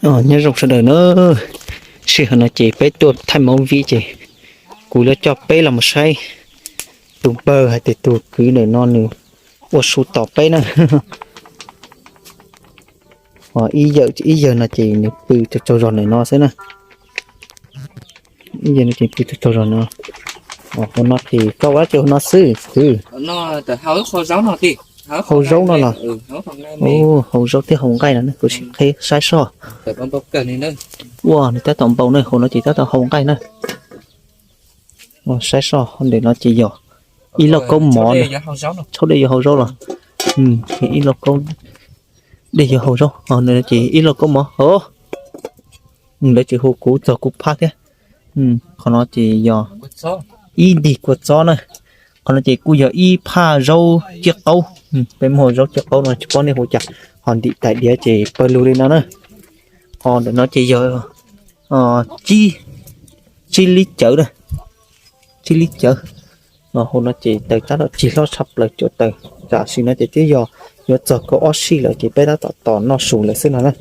Nyob zoo sawv daws na, sij hawm no ces peb tuaj thaij movie ces kuv yuav coj peb los mus saib tus npawg hais tias tus kwv ntawm no nws ua su tos peb na. Ib yawm ib yawg no ces nws pw tsaug tsaug zog ntawm no xwb na. Ib yawg no ces pw tsaug tsaug zog no. Hauv no ces koj ua dab tsi hauv no xwb kwv? Hau zaub no los? Hau zaub thiab hau nqaij no kuv sim qhib saib soj. Ua nws tab tom npau na, hauv no ces tab tom hau nqaij na. Saib soj ntawm no ces yog ib lauj kaub mov na. Thaub dej yuav hau zaub los? Ib lauj kaub dej yuav hau zaub, ces ib lauj kaub mov os. Lawv tsis hu kuv txog kuv phaj thiab. Qhov no ces yog ib ntig kua txob na. Qhov no ces kuj yog ib phaj zaub ciaj qaub. Peb muag zaub ciaj qaub no tsis paub nej hu cas, ho ntim tais diav ces pawg lug li no na. Ho ntawm no ces yog tsib lib cawv, tsib lib cawv. Hauv no ces taws tab tom cig hlob tshaj plaws cuaj taws. Tam sim no ces twb yog yuav txog kaum ob sij lawm ces peb tab tom tos noj su lawm xwb no na.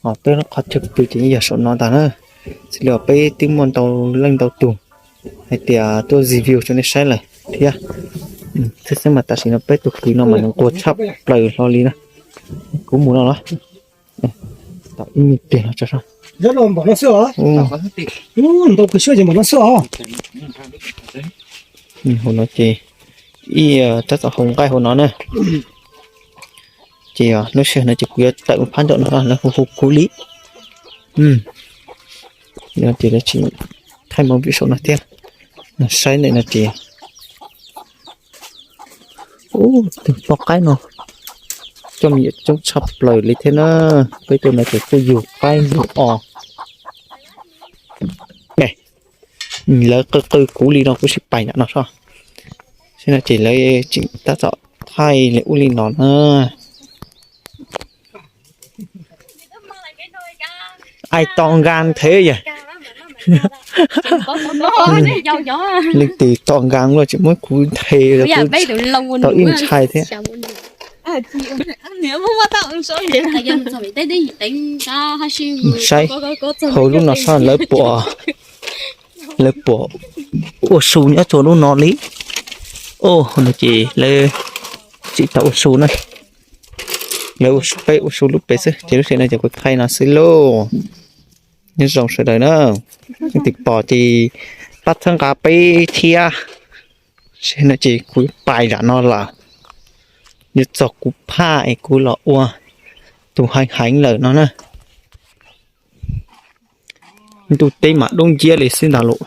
Ho peb qhov chaw pw ces yeej yog saum no ntag na. Xws li peb twb muaj ntau leej ntau tus hais tias tuaj review rau nej saib lawm thiab. Xwb xwb mas tam sim no peb tus kwv no mas nws nquag tshaj plaws hlo li na. Kuv mus no los? Tau ib me pliag no tso. Hauv no ces ib tab tom hau nqaij hauv no na. Ces lub sij hawm no ces kuv yuav tawm mus phab ntawm no lawv hu hu kuv li. Ces lawv tsis thaij movie saum no thiab. Saib ntawm no ces ub, tus poj qaib no coj me nyuam coob tshaj plaws li thiab na. Peb tuaj no ces kuj yug qaib yug os. Lawv qw qw kuv li no kuv sim pais nram no soj. Saib no ces lawv tseem tab tom thaij li ub li no na. Ai to nka nthev yam. Leej twg to nka luaj tsis muab kuv nthe los kuv tau ib ntshai thiab. Saib hauv lub no soj lawv puas, lawv puas ua su nyob txhua lub no li. Ub, no ces lawv tsis tau ua su na. Lawv peb ua su lub pem xwb ces lub sij hawm no ces kuv thaij no xwb lauj. Nyob zoo sawv daws na. Leej twg pom ces pab txhawb nqa peb thiab. Sij hawm no ces kuv pais nram no lawm. Yuav txog kuv phaj es kuv los ua tus heev heev lawm no na. Ntuj teb mas dub nciab li xwb ntag lauj.